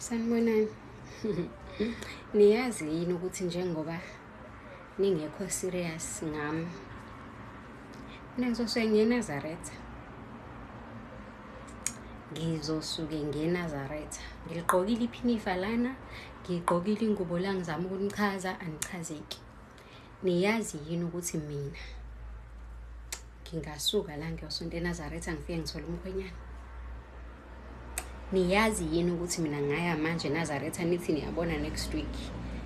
Sanibonani. Niyazi yini ukuthi njengoba ningekho serious ngami, mina ngizosuke ngiye eNazaretha. Ngizosuke ngiye eNazaretha. Ngiligqokile iphinifa lana, ngigqokile ingubo la ngizama ukunichaza, anichazeki. Niyazi yini ukuthi mina ngingasuka la ngiyosonta eNazaretha ngifike ngithole umkhwenyana? Niyazi yini ukuthi mina ngaya manje eNazaretha nithi niyabona next week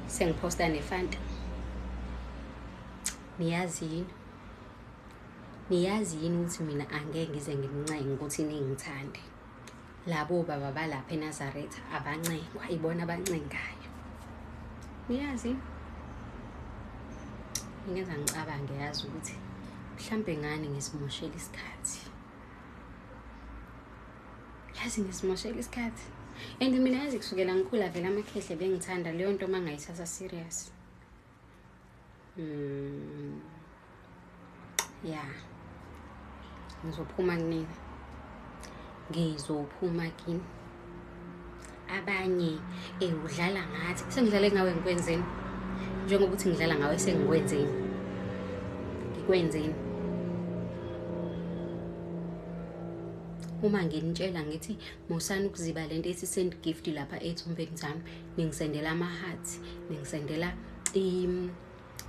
sengiphosta nefanta? Niyazi yini? Niyazi yini ukuthi mina angeke ngize ngimncenge ukuthi ningithande? Labo baba balapha eNazaretha abancengwa, ibona abancengayo. Niyazi? Ngingenza ngicabange yazi ukuthi mhlampe ngani ngisimoshela isikhathi. Yazi ngisimoshela isikhathi. And mina yazi kusukela ngikhula vele amakhehle bengithanda leyo nto uma ngayithatha serious. Yeah. Ngizophuma kunina. Ngizophuma kini. Abanye udlala ngathi sengidlale ngawe ngikwenzeni? Njengoba uthi ngidlala ngawe sengikwenzeni? Ngikwenzeni? Uma nginitshela ngithi musani ukuziba lento ethi send gift lapha ethumbeni zami, ningisendela ama-hearts, ningisendela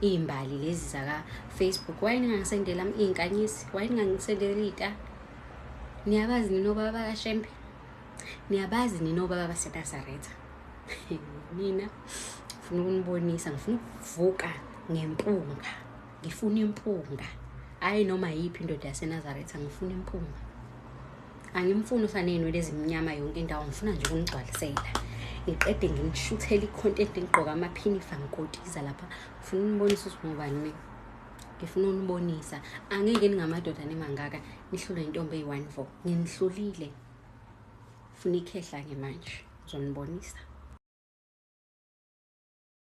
iy'mbali lezi zaka-Facebook. Why ningangisendela iy'nkanyisi? Why ningangisendela iy'ta? Niyabazi nina obaba bakaShembe? Niyabazi nina obaba baseNazaretha? Nina ngifuna ukunibonisa, ngifuna ukuvuka ngempunga. Ngifuna impunga. Hhayi noma yiphi indoda yaseNazaretha, ngifuna impunga. Angimfuni usaney'nwele ezimnyama yonke indawo, ngifuna nje ukunigcwalisela. Ngiqede nginishuthele i-content, ngigqoke amaphinifa, ngikotiza lapha. Ngifuna ukunibonisa ukuthi ngubani mina. Ngifuna ukunibonisa. Angeke ningamadoda nimangaka nihlulwe intombi eyi-1-4. Nginihlulile. Ngifuna ikhehla-ke manje. Ngizonibonisa.